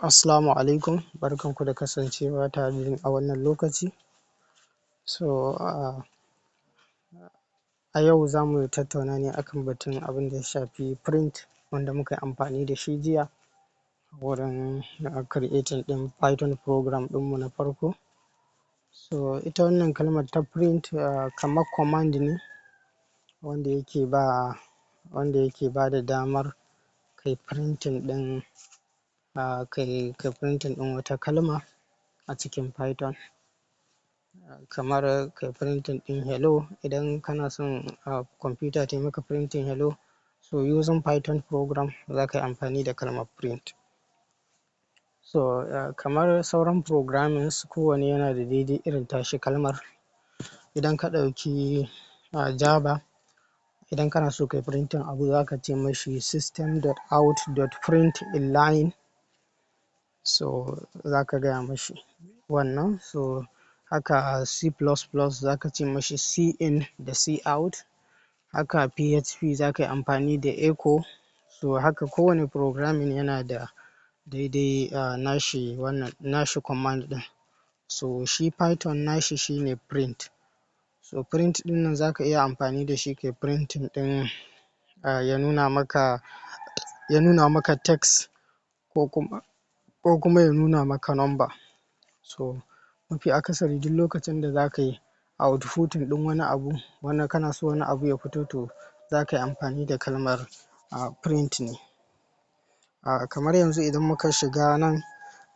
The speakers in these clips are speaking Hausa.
Assalamu alaikum, barkanku da kasancewa tare dani a wannan lokaci. So a yau zamu tattauna ne akan batun abinda ya shafi print, wanda mukayi amfani dashi jiya wurin creating ɗin python program ɗin mu na farko. So ita wannan kalmar ta print kamar command ne wanda yake ba wanda yake bada damar kayi printing ɗin kayi printing ɗin wata kalma a cikin python, kamar kayi printing ɗin "hello", idan kana son computer tayi maka printing "hello" so using python program, zakayi amfani da kalmar print. So kamar sauran programmings, kowanne yana da daidai irin tashi kalmar. Idan ka ɗauki java, idan kana so kayi printing abu, zaka ce mashi "system dot out dot print inline". So zaka gaya mashi wannan. So haka C++, zaka ce mashi cin da cout. Haka PHP, zakayi amfani da echo. So haka kowane programming yana da daidai nashi wannan, nashi command ɗin. So shi python nashi shine print. So print ɗin nan zaka iya amfani dashi kayi printing ɗin ya nuna maka text ko kuma ya nuna maka number. So mafi akasari, duk lokacin da zakayi outputting ɗin wani abu, wani kana so wani abu ya fito, to zakayi amfani da kalmar print ne. Kamar yanzu, idan muka shiga nan,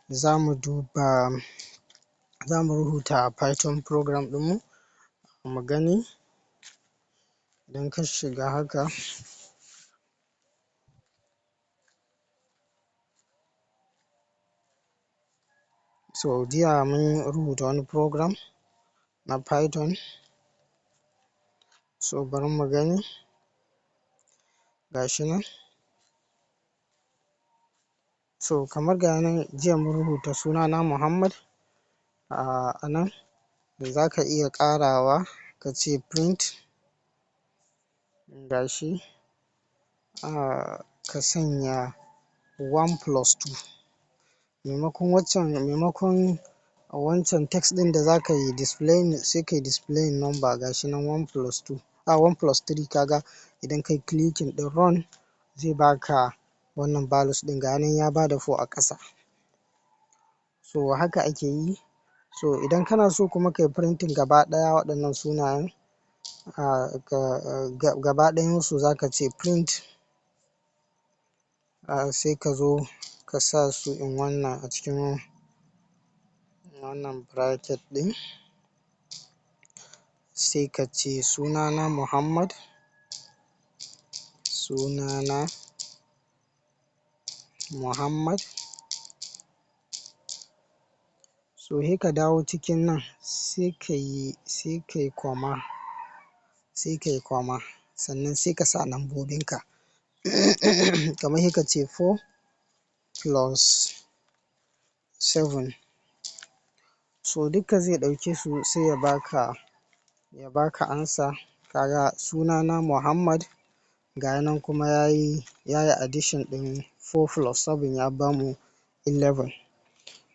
zamu duba, zamu rubuta python program ɗin mu mu gani. Idan ka shiga haka, so jiya mun rubuta wani program na python. So bari mu gani, gashi nan. So kamar gaya nan, jiya mun rubuta "Sunana Muhammad" a nan zaka iya ƙarawa kace print, gashi ka sanya 1 plus 2. Maimakon wancan text ɗin da zakayi displaying, sai kayi displaying number. Gashi nan, 1 plus 2, 1 plus 3. Kaga idan kayi clicking ɗin run, zai baka wannan values ɗin. Gaya nan ya bada 4 a ƙasa. So haka ake yi. So idan kana so kuma kayi printing gaba ɗaya waɗannan sunayen gaba ɗayan su, zaka ce print, sai ka zo ka sa su in wannan, a cikin wannan bracket ɗin, sai kace "Sunana Muhammad, sunana Muhammad". So sai ka dawo cikin nan, sai kayi comma, sai kayi comma, sannan sai ka sa lambobin ka, kamar sai kace 4 plus 7. So duka zai ɗauke su, sai ya baka answer. Kaga "Sunana Muhammad", gaya nan kuma yayi addition ɗin 4 plus 7, ya bamu 11.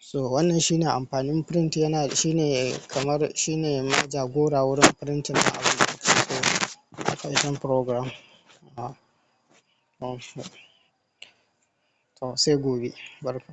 So wannan shine amfanin print. Yana shine kamar shine ma jagora wurin printing ɗin abunda kake so a python program. To, sai gobe. Barka.